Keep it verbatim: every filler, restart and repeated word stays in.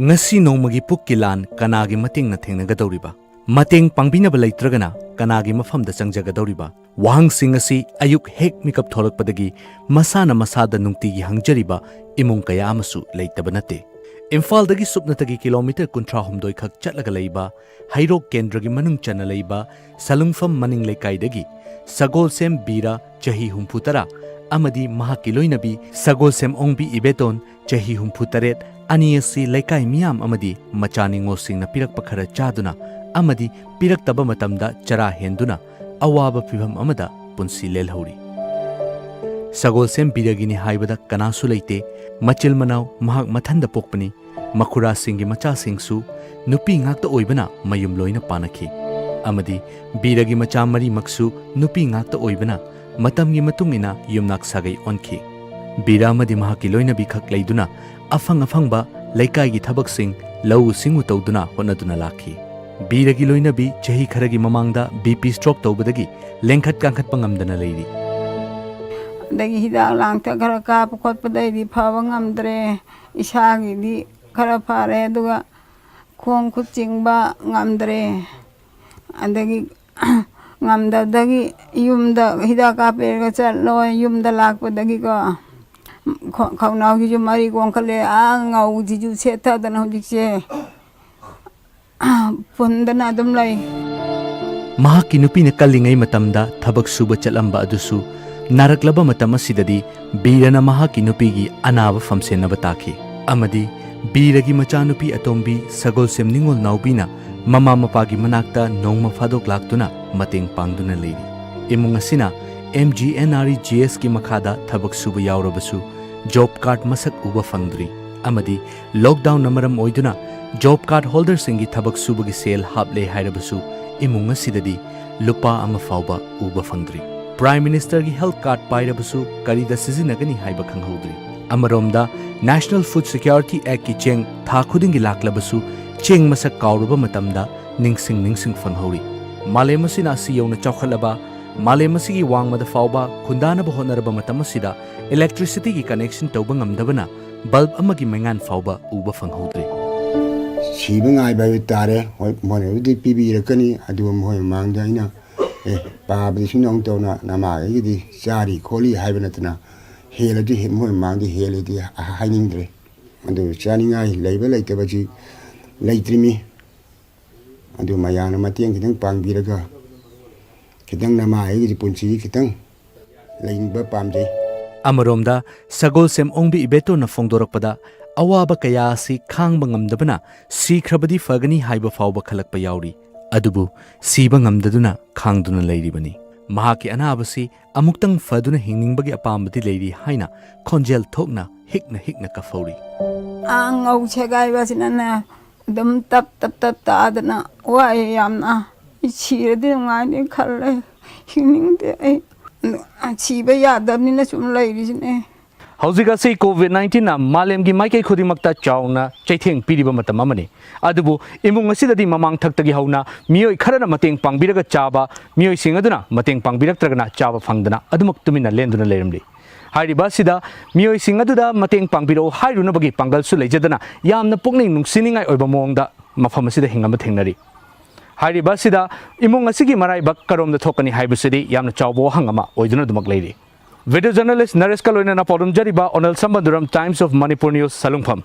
ꯉꯁꯤ ꯅꯣꯡꯃꯒꯤ ꯄꯨꯛꯀꯤ ꯂꯥꯟ ꯀꯅꯥꯒꯤ ꯃꯇꯦꯡꯅ ꯊꯦꯡꯅꯒꯗꯧꯔꯤꯕ? ꯃꯇꯦꯡ ꯄꯥꯡꯕꯤꯅꯕ ꯂꯩꯇ꯭ꯔꯒꯅ ꯀꯅꯥꯒꯤ ꯃꯐꯝꯗ ꯆꯪꯖꯒꯗꯧꯔꯤꯕ? ꯋꯥꯍꯪꯁꯤꯡ ꯑꯁꯤ ꯑꯌꯨꯛ ꯍꯦꯛ ꯃꯤꯀꯞ ꯊꯣꯛꯂꯛꯄꯗꯒꯤ ꯃꯁꯥꯅ ꯃꯁꯥꯗ ꯅꯨꯡꯇꯤꯒꯤ ꯍꯪꯖꯔꯤꯕ ꯏꯃꯨꯡ ꯀꯌꯥ ꯑꯃꯁꯨ ꯂꯩꯇꯕ ꯅꯠꯇꯦ꯫ ꯏꯝꯐꯥꯜꯗꯒꯤ ꯁꯨꯞꯅꯇꯒꯤ ꯀꯤꯂꯣꯃꯤꯇꯔ ꯀꯨꯟꯊ꯭ꯔꯥꯍꯨꯝꯗꯣꯏ ꯈꯛ ꯆꯠꯂꯒ ꯂꯩꯕ ꯍꯩꯔꯣꯛ ꯀꯦꯟꯗ꯭ꯔꯒꯤ ꯃꯅꯨꯡ ꯆꯟꯅ ꯂꯩꯕ ꯁꯂꯨꯡꯐꯝ ꯃꯅꯤꯡ ꯂꯩꯀꯥꯏꯗꯒꯤ ꯁꯒꯣꯜꯁꯦꯝ ꯕꯤꯔ, ꯆꯍꯤ ꯍꯨꯝꯐꯨ ꯇꯔꯥ, ꯑꯃꯗꯤ ꯃꯍꯥꯛꯀꯤ ꯂꯣꯏꯅꯕꯤ ꯁꯒꯣꯜꯁꯦꯝ ꯑꯣꯡꯕꯤ ꯏꯕꯦꯇꯣꯟ, ꯆꯍꯤ ꯍꯨꯝꯐꯨ ꯇꯔꯦꯠ, ꯑꯅꯤ ꯑꯁꯤ ꯂꯩꯀꯥꯏ ꯃꯤꯌꯥꯝ ꯑꯃꯗꯤ ꯃꯆꯥ ꯅꯤꯉꯣꯜꯁꯤꯡꯅ ꯄꯤꯔꯛꯄ ꯈꯔ ꯆꯥꯗꯨꯅ ꯑꯃꯗꯤ ꯄꯤꯔꯛꯇꯕ ꯃꯇꯝꯗ ꯆꯔꯥ ꯍꯦꯟꯗꯨꯅ ꯑꯋꯥꯕ ꯐꯤꯚꯝ ꯑꯃꯗ ꯄꯨꯟꯁꯤ ꯂꯦꯜꯍꯧꯔꯤ꯫ ꯁꯒꯣꯜꯁꯦꯝ ꯕꯤꯔꯒꯤꯅꯤ ꯍꯥꯏꯕꯗ ꯀꯅꯥꯁꯨ ꯂꯩꯇꯦ꯫ ꯃꯆꯤꯜ ꯃꯅꯥꯎ ꯃꯍꯥꯛ ꯃꯊꯟꯗ ꯄꯣꯛꯄꯅꯤ꯫ ꯃꯈꯨꯔꯥꯁꯤꯡꯒꯤ ꯃꯆꯥꯁꯤꯡꯁꯨ ꯅꯨꯄꯤ ꯉꯥꯛꯇ ꯑꯣꯏꯕꯅ ꯃꯌꯨꯝ ꯂꯣꯏꯅ ꯄꯥꯅꯈꯤ꯫ ꯑꯃꯗꯤ ꯕꯤꯔꯒꯤ ꯃꯆꯥ ꯃꯔꯤꯃꯛꯁꯨ ꯅꯨꯄꯤ ꯉꯥꯛꯇ ꯑꯣꯏꯕꯅ ꯃꯇꯝꯒꯤ ꯃꯇꯨꯡ ꯏꯟꯅ ꯌꯨꯝꯅꯥꯛ ꯁꯥꯒꯩ ꯑꯣꯟꯈꯤ꯫ ꯕꯤꯔ ꯑꯃꯗꯤ ꯃꯍꯥꯛꯀꯤ ꯂꯣꯏꯅꯕꯤ ꯈꯛ ꯂꯩꯗꯨꯅ ꯑꯐꯪ ꯑꯐꯪꯕ ꯂꯩꯀꯥꯏꯒꯤ ꯊꯕꯛꯁꯤꯡ, ꯂꯧꯎ ꯁꯤꯡꯎ ꯇꯧꯗꯨꯅ ꯍꯣꯠꯅꯗꯨꯅ ꯂꯥꯛꯈꯤ꯫ ꯕꯤꯔꯒꯤ ꯂꯣꯏꯅꯕꯤ ꯆꯍꯤ ꯈꯔꯒꯤ ꯃꯃꯥꯡꯗ ꯕꯤ ꯄꯤ ꯁ꯭ꯇ꯭ꯔꯣꯛ ꯇꯧꯕꯗꯒꯤ ꯂꯦꯡꯈꯠ ꯀꯥꯡꯈꯠꯄ ꯉꯝꯗꯅ ꯂꯩꯔꯤ꯫ ꯑꯗꯒꯤ ꯍꯤꯗꯥꯛ ꯂꯥꯡꯊꯛ ꯈꯔ ꯀꯥꯞꯄ ꯈꯣꯠꯄꯗꯩꯗꯤ ꯐꯕ ꯉꯝꯗ꯭ꯔꯦ꯫ ꯏꯁꯥꯒꯤꯗꯤ ꯈꯔ ꯐꯔꯦ, ꯑꯗꯨꯒ ꯈꯣꯡ ꯈꯨꯠ ꯆꯤꯡꯕ ꯉꯝꯗ꯭ꯔꯦ꯫ ꯑꯗꯒꯤ ꯉꯝꯗꯕꯗꯒꯤ ꯌꯨꯝꯗ ꯍꯤꯗꯥꯛ ꯀꯥꯞꯄꯦꯔꯒ ꯆꯠꯂꯣ, ꯌꯨꯝꯗ ꯂꯥꯛꯄꯗꯒꯤꯀꯣ, ꯈꯣ-, ꯈꯧꯅꯥꯎꯁꯤꯁꯨ ꯃꯔꯤ ꯀꯣꯟꯈꯠꯂꯦ, ꯑꯥ ꯉꯧꯁꯤꯁꯨ ꯁꯦꯠꯊꯗꯅ ꯍꯧꯖꯤꯛꯁꯦ ꯄꯨꯟꯗꯅ ꯑꯗꯨꯝ ꯂꯩ꯫ ꯃꯍꯥꯛꯀꯤ ꯅꯨꯄꯤꯅ ꯀꯜꯂꯤꯉꯩ ꯃꯇꯝꯗ ꯊꯕꯛ ꯁꯨꯕ ꯆꯠꯂꯝꯕ ꯑꯗꯨꯁꯨ ꯅꯥꯔꯛꯂꯕ ꯃꯇꯝ ꯑꯁꯤꯗꯗꯤ ꯕꯤꯔꯅ ꯃꯍꯥꯛꯀꯤ ꯅꯨꯄꯤꯒꯤ ꯑꯅꯥꯕ ꯐꯝꯁꯦꯟꯅꯕ ꯇꯥꯈꯤ꯫ ꯑꯃꯗꯤ ꯕꯤꯔꯒꯤ ꯃꯆꯥꯅꯨꯄꯤ ꯑꯇꯣꯝꯕꯤ ꯁꯒꯣꯜꯁꯦꯝ ꯅꯤꯉꯣꯜ ꯅꯥꯎꯕꯤꯅ ꯃꯃꯥ ꯃꯄꯥꯒꯤ ꯃꯅꯥꯛꯇ ꯅꯣꯡꯃ ꯐꯥꯗꯣꯛ ꯂꯥꯛꯇꯨꯅ ꯃꯇꯦꯡ ꯄꯥꯡꯗꯨꯅ ꯂꯩꯔꯤ꯫ ꯏꯃꯨꯡ ꯑꯁꯤꯅ M G N R E G ꯑꯦꯁꯀꯤ ꯃꯈꯥꯗ ꯊꯕꯛ ꯁꯨꯕ ꯌꯥꯎꯔꯕꯁꯨ ꯖꯣꯕ ꯀꯥꯔꯗ ꯃꯁꯛ ꯎꯕ ꯐꯪꯗ꯭ꯔꯤ꯫ ꯑꯃꯗꯤ ꯂꯣꯛꯗꯥꯎꯟꯅ ꯃꯔꯝ ꯑꯣꯏꯗꯨꯅ ꯖꯣꯕ ꯀꯥꯔꯗ ꯍꯣꯜꯗꯔꯁꯤꯡꯒꯤ ꯊꯕꯛ ꯁꯨꯕꯒꯤ ꯁꯦꯜ ꯍꯥꯞꯂꯦ ꯍꯥꯏꯔꯕꯁꯨ ꯏꯃꯨꯡ ꯑꯁꯤꯗꯗꯤ ꯂꯨꯄꯥ ꯑꯃ ꯐꯥꯎꯕ ꯎꯕ ꯐꯪꯗ꯭ꯔꯤ꯫ ꯄ꯭ꯔꯥꯏꯝ ꯃꯤꯅꯤꯁꯇꯔꯒꯤ ꯍꯦꯜꯊ ꯀꯥꯔꯗ ꯄꯥꯏꯔꯕꯁꯨ ꯀꯔꯤꯗ ꯁꯤꯖꯤꯟꯅꯒꯅꯤ ꯍꯥꯏꯕ ꯈꯪꯍꯧꯗ꯭ꯔꯤ꯫ ꯑꯃꯔꯣꯝꯗ ꯅꯦꯁꯅꯦꯜ ꯐꯨꯗ ꯁꯦꯀ꯭ꯌꯨꯔꯤꯇꯤ ꯑꯦꯛꯀꯤ ꯆꯦꯡ ꯊꯥ ꯈꯨꯗꯤꯡꯒꯤ ꯂꯥꯛꯂꯕꯁꯨ ꯆꯦꯡ ꯃꯁꯛ ꯀꯥꯎꯔꯕ ꯃꯇꯝꯗ ꯅꯤꯡꯁꯤꯡ ꯅꯤꯡꯁꯤꯡ ꯐꯪꯍꯧꯔꯤ꯫ ꯃꯥꯂꯦꯝ ꯑꯁꯤꯅ ꯑꯁꯤ ꯌꯧꯅ ꯆꯥꯎꯈꯠꯂꯕ, ꯃꯥꯂꯦꯝ ꯑꯁꯤꯒꯤ ꯋꯥꯡꯃꯗ ꯐꯥꯎꯕ ꯈꯨꯟꯗꯥꯅꯕ ꯍꯣꯠꯅꯔꯕ ꯃꯇꯝ ꯑꯁꯤꯗ ꯏꯂꯦꯛꯇ꯭ꯔꯤꯁꯤꯇꯤꯒꯤ ꯀꯅꯦꯛꯁꯟ ꯇꯧꯕ ꯉꯝꯗꯕꯅ ꯕꯜꯕ ꯑꯃꯒꯤ ꯃꯩꯉꯥꯟ ꯐꯥꯎꯕ ꯎꯕ ꯐꯪꯍꯧꯗ꯭ꯔꯤ꯫ ꯁꯤꯕ ꯉꯥꯏꯕ ꯍꯥꯏꯕ ꯇꯥꯔꯦ꯫ ꯍꯣꯏ, ꯃꯣꯏꯅꯕꯨꯗꯤ ꯄꯤꯕꯤꯔꯛꯀꯅꯤ, ꯑꯗꯨꯒ ꯃꯣꯏ ꯃꯃꯥꯡꯗ ꯑꯩꯅ, "ꯑꯦ, ꯄꯥꯕꯗꯤ ꯁꯨꯝ ꯅꯃꯨꯛ ꯇꯧꯅ ꯅꯃꯥꯈꯩꯒꯤꯗꯤ ꯆꯥꯔꯤ ꯈꯣꯠꯂꯤ" ꯍꯥꯏꯕ ꯅꯠꯇꯅ, ꯍꯦꯜꯂꯗꯤ ꯍꯦ-, ꯃꯣꯏ ꯃꯃꯥꯡꯗ ꯍꯦꯜꯂꯦꯗꯤ ꯍꯥꯏꯅꯤꯡꯗ꯭ꯔꯦ꯫ ꯑꯗꯨ ꯆꯥꯅꯤꯡꯉꯥꯏ ꯂꯩꯕ ꯂꯩꯇꯕꯁꯤ ꯂꯩꯇ꯭ꯔꯤꯃꯤ꯫ ꯑꯗꯨ ꯃꯌꯥꯝꯅ ꯃꯇꯦꯡ ꯈꯤꯇꯪ ꯄꯥꯡꯕꯤꯔꯒ ꯈꯤꯇꯪ ꯅꯃꯥ ꯑꯩꯒꯤ ꯄꯨꯟꯁꯤꯒꯤ ꯈꯤꯇꯪ ꯂꯩꯅꯤꯡꯕ ꯄꯥꯝꯖꯩ꯫ ꯑꯃꯔꯣꯝꯗ, ꯁꯒꯣꯜꯁꯦꯝ ꯑꯣꯡꯕꯤ ꯏꯕꯦꯇꯣꯟꯅ ꯐꯣꯡꯗꯣꯔꯛꯄꯗ, ꯑꯋꯥꯕ ꯀꯌꯥ ꯑꯁꯤ ꯈꯥꯡꯕ ꯉꯝꯗꯕꯅ ꯁꯤꯈ꯭ꯔꯕꯗꯤ ꯐꯒꯅꯤ ꯍꯥꯏꯕ ꯐꯥꯎꯕ ꯈꯜꯂꯛꯄ ꯌꯥꯎꯔꯤ꯫ ꯑꯗꯨꯕꯨ ꯁꯤꯕ ꯉꯝꯗꯗꯨꯅ ꯈꯥꯡꯗꯨꯅ ꯂꯩꯔꯤꯕꯅꯤ꯫ ꯃꯍꯥꯛꯀꯤ ꯑꯅꯥꯕꯁꯤ ꯑꯃꯨꯛꯇꯪ ꯐꯗꯨꯅ ꯍꯤꯡꯅꯤꯡꯕꯒꯤ ꯑꯄꯥꯝꯕꯗꯤ ꯂꯩꯔꯤ ꯍꯥꯏꯅ ꯈꯣꯟꯖꯦꯜ ꯊꯣꯛꯅ ꯍꯤꯛꯅ ꯍꯤꯛꯅ ꯀꯞꯍꯧꯔꯤ꯫ ꯑꯥ, ꯉꯧ ꯁꯦꯒꯥꯏꯕꯁꯤꯅꯅꯦ, ꯑꯗꯨꯝ ꯇꯞ ꯇꯞ ꯇꯞ ꯇꯥꯗꯅ ꯋꯥꯏ ꯌꯥꯝꯅ꯫ ꯑꯩ ꯁꯤꯔꯗꯤ ꯅꯨꯡꯉꯥꯏꯅꯤ ꯈꯜꯂꯦ꯫ ꯍꯤꯡꯅꯤꯡꯗꯦ ꯑꯩ꯫ ꯁꯤꯕ ꯌꯥꯗꯕꯅꯤꯅ ꯁꯨꯝ ꯂꯩꯔꯤꯁꯤꯅꯦ꯫ ꯍꯧꯖꯤꯛ ꯑꯁꯤ ꯀꯣꯚꯤꯗ ꯅꯥꯏꯟꯇꯤꯟꯅ ꯃꯥꯂꯦꯝꯒꯤ ꯃꯥꯏꯀꯩ ꯈꯨꯗꯤꯡꯃꯛꯇ ꯆꯥꯎꯅ ꯆꯩꯊꯦꯡ ꯄꯤꯔꯤꯕ ꯃꯇꯝ ꯑꯃꯅꯤ꯫ ꯑꯗꯨꯕꯨ ꯏꯃꯨꯡ ꯑꯁꯤꯗꯗꯤ ꯃꯃꯥꯡ ꯊꯛꯇꯒꯤ ꯍꯧꯅ ꯃꯤꯑꯣꯏ ꯈꯔꯅ ꯃꯇꯦꯡ ꯄꯥꯡꯕꯤꯔꯒ ꯆꯥꯕ, ꯃꯤꯑꯣꯏꯁꯤꯡ ꯑꯗꯨꯅ ꯃꯇꯦꯡ ꯄꯥꯡꯕꯤꯔꯛꯇ꯭ꯔꯒꯅ ꯆꯥꯕ ꯐꯪꯗꯅ ꯑꯗꯨꯃꯛ ꯇꯨꯃꯤꯟꯅ ꯂꯦꯟꯗꯨꯅ ꯂꯩꯔꯝꯂꯤ꯫ ꯍꯥꯏꯔꯤꯕ ꯑꯁꯤꯗ ꯃꯤꯑꯣꯏꯁꯤꯡ ꯑꯗꯨꯗ ꯃꯇꯦꯡ ꯄꯥꯡꯕꯤꯔꯛꯎ ꯍꯥꯏꯔꯨꯅꯕꯒꯤ ꯄꯥꯡꯒꯜꯁꯨ ꯂꯩꯖꯗꯅ ꯌꯥꯝꯅ ꯄꯨꯛꯅꯤꯡ ꯅꯨꯡꯁꯤꯅꯤꯡꯉꯥꯏ ꯑꯣꯏꯕ ꯃꯑꯣꯡꯗ ꯃꯐꯝ ꯑꯁꯤꯗ ꯍꯤꯡꯕ ꯊꯦꯡꯅꯔꯤ꯫ ꯍꯥꯏꯔꯤꯕ ꯑꯁꯤꯗ ꯏꯃꯨꯡ ꯑꯁꯤꯒꯤ ꯃꯔꯥꯏꯕꯛ ꯀꯔꯣꯝꯗ ꯊꯣꯛꯀꯅꯤ ꯍꯥꯏꯕꯁꯤꯗꯤ ꯌꯥꯝꯅ ꯆꯥꯎꯕ ꯋꯥꯍꯪ ꯑꯃ ꯑꯣꯏꯗꯨꯅ ꯑꯗꯨꯃꯛ ꯂꯩꯔꯤ꯫ ꯚꯤꯗꯤꯑꯣ ꯖꯔꯅꯦꯂꯤꯁ ꯅꯔꯦꯁꯀ ꯂꯣꯏꯅꯅ ꯄꯥꯎꯗꯝꯖꯔꯤꯕ ꯑꯣꯅꯜ ꯁꯝꯕꯟꯗꯨꯔꯝ, Times of Manipur News, ꯁꯂꯨꯡꯐꯝ꯫